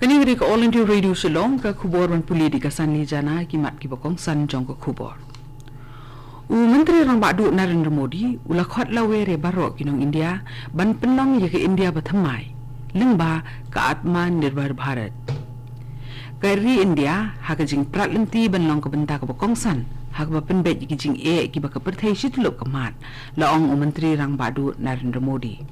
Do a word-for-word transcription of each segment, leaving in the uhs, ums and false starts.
Kane ka dei ka All India Radio Shillong, ka khubor ban pule da ka Sanli Jana. Ki mat kiba kongsan jong ka khubor. U Myntri Rangbah Duh Narendra Modi u la khot lawer ïa baroh ki nong India ban pynlong ïa ka India bathymmai lyngba ka Atmanirbhar Bharat. Ka ri India ha ka jingprat lynti ban long ka bynta kaba kongsan ha kaba pynbeit ïa ki jingeh kiba ka pyrthei shi tyllup ka mat, la ong u Myntri Rangbah Duh Narendra Modi.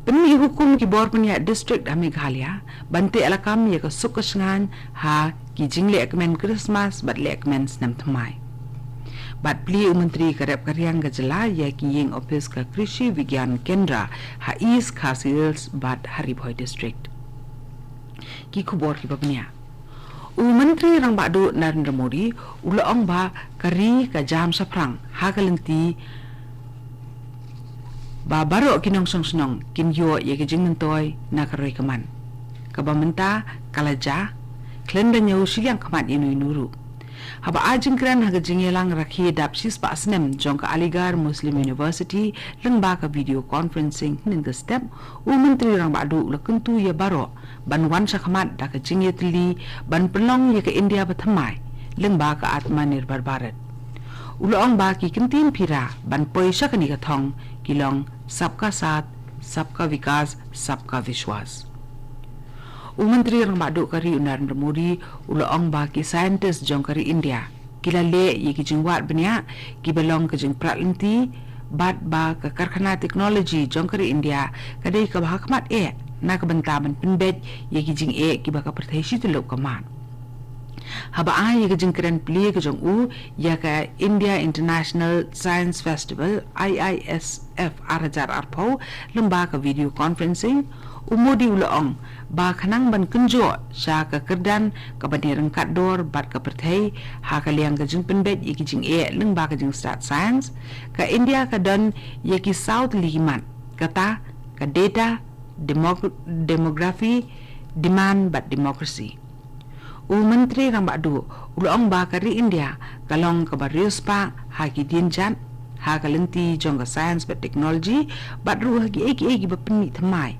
Pynmih hukum ki bor pynïaid district ha Meghalaya ban teh lakam ïa ka suk ka shngaiñ ha ki jingleh kmen Christmas bad leh kmen snem thymmai. Bad plie u Myntri ka rep ka riang ka jylla ïa ki ïing ophis ka Krishi Vigyan Kendra ha East Khasi Hills bad ha Ri Bhoi District. Ki khubor kiba bniah. U Myntri Rangbah Duh Narendra Modi u la ong ba ka ri ka jam shaphrang ha ka lynti ba baroh ki nongshong shnong kin ïoh ïa ka jingmyntoi na ka roi ka man. Kaba mynta ka la jia, khlem da ñiew shiliang khmat ïano ïano ruh. Haba ai jingkren ha ka jingïalang rakhe dap shispah snem jong ka Aligarh Muslim University lyngba ka video conferencing hynnin ka step, u Myntri Rangbah Duh u la kyntu ïa baroh ban wan shakhmat da ka jingïatylli ban pynlong ïa ka India bathymmai lyngba ka Atmanirbhar Bharat. U la ong ba ki kyntien phira ban poi sha kane ka thong ki long Sabka Saath, Sabka Vikas, Sabka Vishwas. U Myntri Rangbah Duh ka ri u Narendra Modi u la ong ba ki scientist jong ka ri India ki la leh ïa ki jingwad bniah kiba long ka jingprat lynti bad ba ka karkhana technology jong ka ri India ka dei kaba ha khmat eh na ka bynta ban pynbeit ïa ki jingeh kiba ka pyrthei shi tyllup ka mat. Haba ai ïa ka jingkren plie ka jong u ïa ka India International Science Festival, I I S F, ar hajar arphew lyngba ka video conferencing, u Modi u la ong ba khnang ban kynjoh sha ka kyrdan kaba dei ryngkat dor bad ka pyrthei ha ka liang ka jingpynbeit ïa ki jingeh lyngba ka jingstad science, ka India ka don ïa ki saw tylli ki mat, kata ka data, demog-, demography, demand bad democracy. U Myntri Rangbah Duh u la ong ba ka ri India ka long kaba riewspah ha ki dienjat ha ka lynti jong ka science bad technology bad ruh ha kiei kiei kiba pynmih thymmai.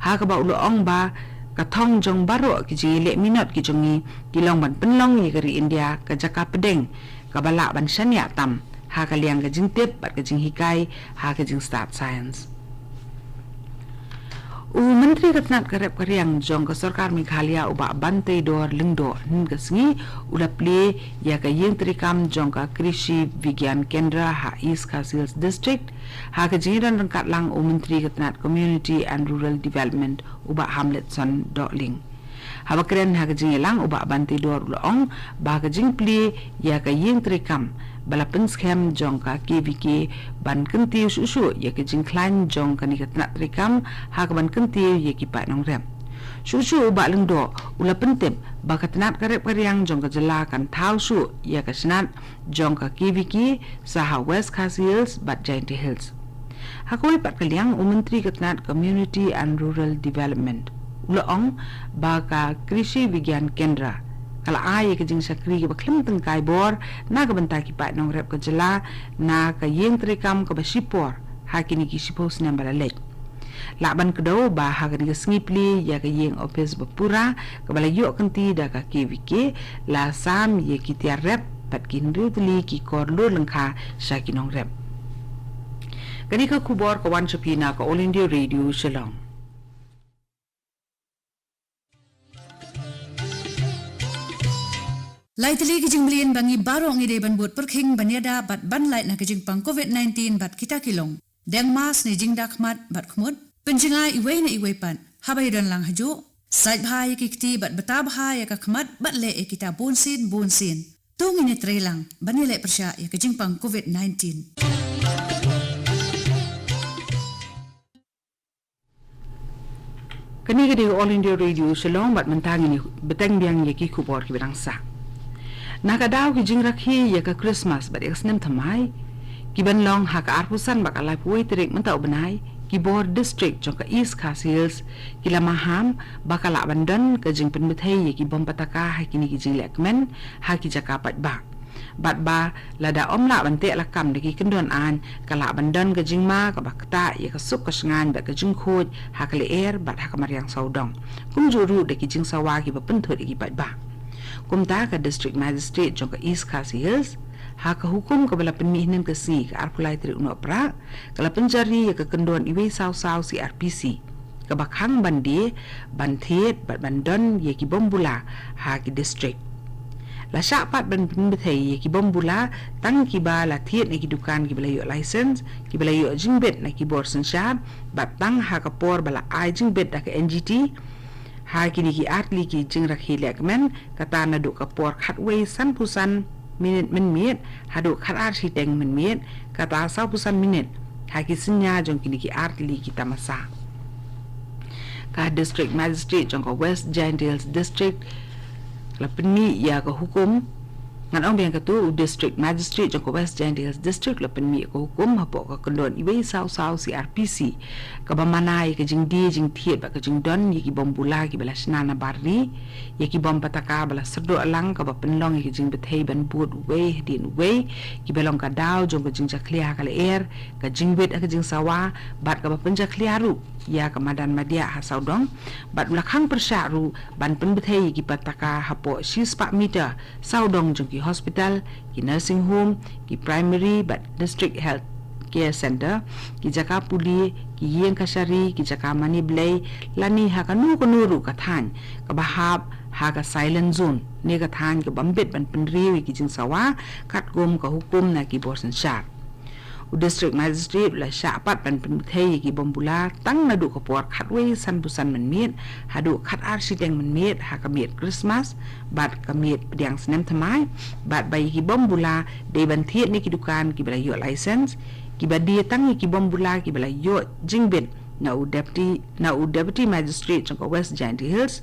Ha kaba u la ong ba ka thong jong baroh ki jingïaleh minot ki jong ngi ki long ban pynlong ïa ka ri India ka jaka pdeng kaba lah ban shaniah tam ha ka liang ka jingtip bad ka jinghikai ha ka jingstad science. U Myntri ka tnat ka rep ka riang jong ka Sorkar Meghalaya u Bah Banteidor Lyngdoh hynnin ka sngi u la plie ïa ka ïing treikam jong ka Krishi Vigyan Kendra ha East Khasi Hills District, ha ka jingïadon ryngkat lang u Myntri ka tnat Community and Rural Development u Bah Hamletson Dohling. Haba kren ha ka jingïalang u Bah Banteidor u la ong ba ka jingplie ïa ka ïing treikam ba la pynskhem jong ka K V K ban kyntiew shuh shuh ïa ka jingkhlaiñ jong kane ka tnat treikam ha kaban kyntiew ïa ki paid nongrep. Shuh shuh u Bah Lyngdoh u la pyntip ba ka tnat ka rep ka riang jong ka jylla kan thaw shuh ïa ka shnat jong ka K V K sha ha West Khasi Hills bad Jaintia Hills. Ha kawei pat ka liang u Myntri ka tnat Community and Rural Development u la ong ba ka Krishi Vigyan Kendra ka la ai ïa ka jingshakri kaba khlem tyngkai bor na ka bynta ki paid nongrep ka jylla na ka ïing treikam kaba shipor ha kine ki shiphew snem ba la leit. Lah ban kdew ba ha kane ka sngi plie ïa ka ïing ophis ba pura kaba la ïoh kynti da ka K V K la sam ïa ki tiar rep bad ki hynriew tylli ki kor lur lyngkha sha ki nongrep. Kane ka khubor ka wan sha phi na ka All India Radio Shillong. Lai tylli ki jingmlien ba ngi baroh ngi dei ban bud pyrkhing ban ïada bad ban lait na ka jingpang covid nineteen bad kita ki long: deng mask ne jingda khmat bad khmut, pynjngai iwei na iwei pat haba ïadon lang hajuh, sait bha ïa ki kti bad bta bha ïa ka khmat bad leh ïa kita bunsien bunsien. To ngin ïatrei lang ban ïaleh pyrshah ïa ka jingpang covid nineteen. Kane ka dei ka All India Radio Shillong bad mynta ngin ïa bteng biang ïa ki khubor kiba dang sah. Na ka daw ki jingrakhe ïa ka Christmas bad ïa ka snem thymmai kiban long ha ka arphew san bad ka laiphew wei tarik mynta u bnai, ki bor district jong ka East Khasi Hills ki la maham ba ka lah ban don ka jingpynbthei ïa ki bom pataka ha kine ki jingleh kmen ha ki jaka paidbah. Bad ba lada ym lah ban teh lakam da ki kyndon aiñ, ka lah ban don ka jingma kaba ktah ïa ka suk ka shngaiñ bad ka jingkhuid ha ka lyer bad ha ka mariang sawdong. Kumjuh ruh da ki jingsawa kiba pynthut ïa ki paidbah. Kumta ka District Magistrate jong ka East Khasi Hills, ha ka hukum kaba la pynmih hynnin ka sngi ka arphew lai tarik u Nohprah, ka la pynjari ïa ka kyndon uwei saw saw C R P C, kaba khang ban die, ban thied bad ban don ïa ki bom bula ha ki district. La shah pat ban pynbthei ïa ki bom bula tang kiba la thied na ki dukan kiba la ïoh license, kiba la ïoh jingbit na ki bor synshar, bad tang ha ka por ba la ai jingbit da ka N G T ha kine ki artylli ki jingrakhe lehkmen, kata naduh ka por khatwei sanphew san minit mynmiet haduh khatar shiteng mynmiet, kata sawphew san minit ha ki synñia jong kine ki artylli ki tamasa. Ka District Magistrate jong ka West Jaintia Hills District la pynmih ïa ka hukum, ngan ong biang katu, u District Magistrate jong ka West Jaintia Hills District la pynmih ïa ka hukum hapoh ka kyndon uwei saw saw C R P C, kaba mana ïa ka jingdie jingthied bad ka jingdon ïa ki bom bula kiba la shna na bar ri, ïa ki bom pataka ba la syrdoh lang, kaba pynlong ïa ka jingbthei ban bud uwei hadien uwei, kiba long ka daw jong ka jingjakhlia ha ka lyer, ka jingwit ha ka jingsawa, bad kaba pynjakhlia ruh ïa ka madan madiah ha sawdong, bad u la khang pyrshah ruh ban pynbthei ïa ki pataka hapoh shispah meter sawdong jong ki hospital, ki nursing home, ki primary bad district health care center, ki jaka pule, ki ïing kashari, ki jaka mane blei, lane ha kano kano ruh ka thaiñ kaba hap ha ka silent zone, ne ka thaiñ kaba ym bit ban pynriew ïa ki jingsawa katkum ka hukum na ki bor synshar. U District Magistrate u la shah pat ban pynbthei ïa ki bom bula tang naduh ka por khatwei sanphew san mynmiet haduh khatar shiteng mynmiet ha ka miet Christmas bad ka miet pdiang snem thymmai, bad ba ïa ki bom bula dei ban thied na ki dukan kiba la ïoh license, kiba die tang ïa ki bom bula kiba la ïoh jingbit na u Deputy, na u Deputy Magistrate jong ka West Jaintia Hills,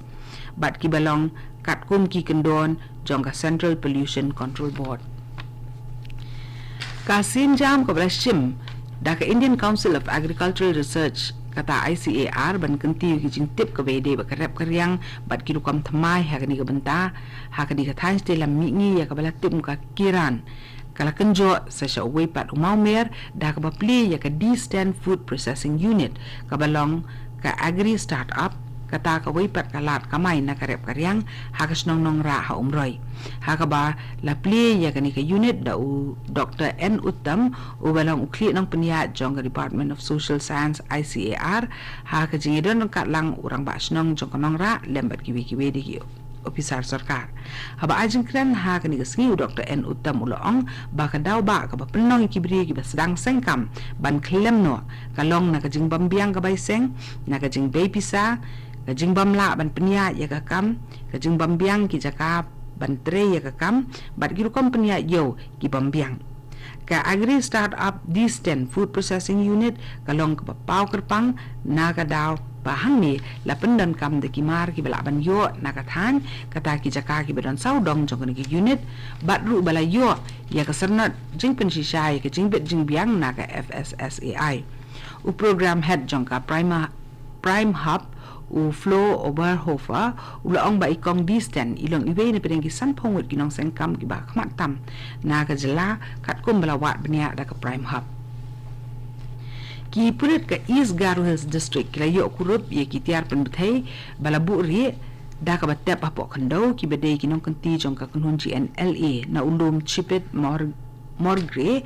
bad kiba long katkum ki kyndon jong ka Central Pollution Control Board. Ka sienjam kaba la shim da ka Indian Council of Agricultural Research, kata I C A R, ban kyntiew ïa ki jingtip kaba ïadei bad ka rep ka riang bad ki rukom thymmai ha kane ka bynta, ha kane ka thaiñ shatei lam mihngi, ïa kaba la tip kum ka Kiran, ka la kynjoh sa sha uwei pat u mawmer da kaba plie ïa ka Deesten Food Processing Unit, kaba long ka Agri Startup, kata kawei pat ka lad kamai na ka rep ka riang ha ka shnong Nongrah ha Umroi. Ha kaba la plie ïa kane ka unit da u Doctor N Uttam, uba long u khlieh nongpynïaid jong ka Department of Social Science, I C A R, ha ka jingïadon ryngkat lang u rangbah shnong jong ka Nongrah lem bad kiwei kiwei de ki ophisar sorkar. Haba ai jingkren ha kane ka sngi, u Doctor N Uttam u la ong ba ka daw ba kaba pynlong ïa ki briew kiba sdang seng kam ban khlem noh ka long na ka jingbym biang ka bai seng, na ka jingbei pisa, ka jingbym lah ban pynïaid ïa ka kam, ka jingbym biang ki jaka ban trei ïa ka kam, bad ki rukom pynïaid ïew kibym biang. Ka Agri Startup Deesten Food Processing Unit ka long kaba paw kyrpang na ka daw ba hangne la pyndonkam da ki mar kiba lah ban ïoh na ka thaiñ, kata ki jaka kiba don sawdong jong kane ka unit, bad ruh ba la ïoh ïa ka syrnod jingpynshisha ïa ka jingbit jingbiang na ka F S S A I. U program head jong ka Prima Prime Hub, u Flo Oberhofer, u la ong ba i kong Deesten i long iwei na pdeng ki sanphew ngut ki nongseng kam kiba khmat tam na ka jylla, katkum ba la wad bniah da ka Prime Hub. Ki pulit ka East Garo Hills District ki la ïoh kurup ïa ki tiar pynbthei ba la buhrieh da kaba tep hapoh khyndew, kiba dei ki nongkynti jong ka kynhun G N L A na u lum Chipit Mor Morgre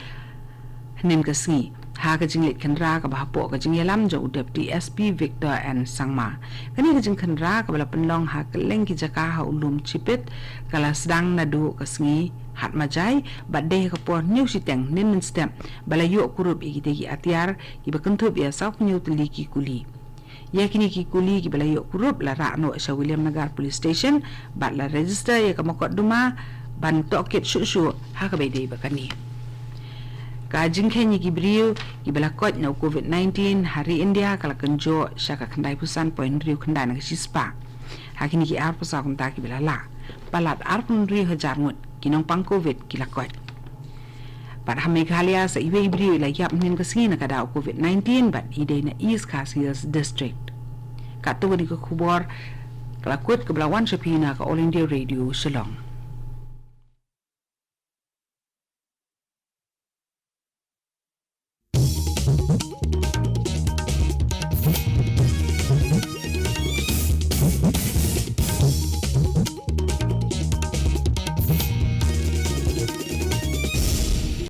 hynnin ka sngi, ha ka jingleit khynra kaba hapoh ka jingïalam jong u Deputy S P Victor N Sangma. Kane ka jingkhynra kaba la pynlong ha kylleng ki jaka ha u lum Chipit ka la sdang naduh ka sngi Hatmajai, bad dei ha ka por hynñiew shiteng hynnin mynstep ba la ïoh kurup ïa kitei ki atiar kiba kynthup ïa sawphew hynñiew tylli ki kuli. Ïa kine ki kuli kiba la ïoh kurup la rah noh sha Williamnagar Police Station bad la register ïa ka mukotduma ban tohkit shuh shuh ha kaba ïadei bad kane. Ka jingkheiñ ïa ki briew kiba la koit na u covid nineteen ha ri India ka la kynjoh sha ka khyndaiphew san point hynriew khyndai na ka shispah. Ha kine ki arphew saw kynta kiba la lah, palat arphew hynriew hajar ngut ki nongpang covid ki la koit. Bad ha Meghalaya, sa iwei i briew i la ïap hynnin ka sngi na ka daw covid nineteen bad i dei na East Khasi Hills District. Katto katne ka khubor ka la kut kaba la wan sha phi na ka All India Radio Shillong.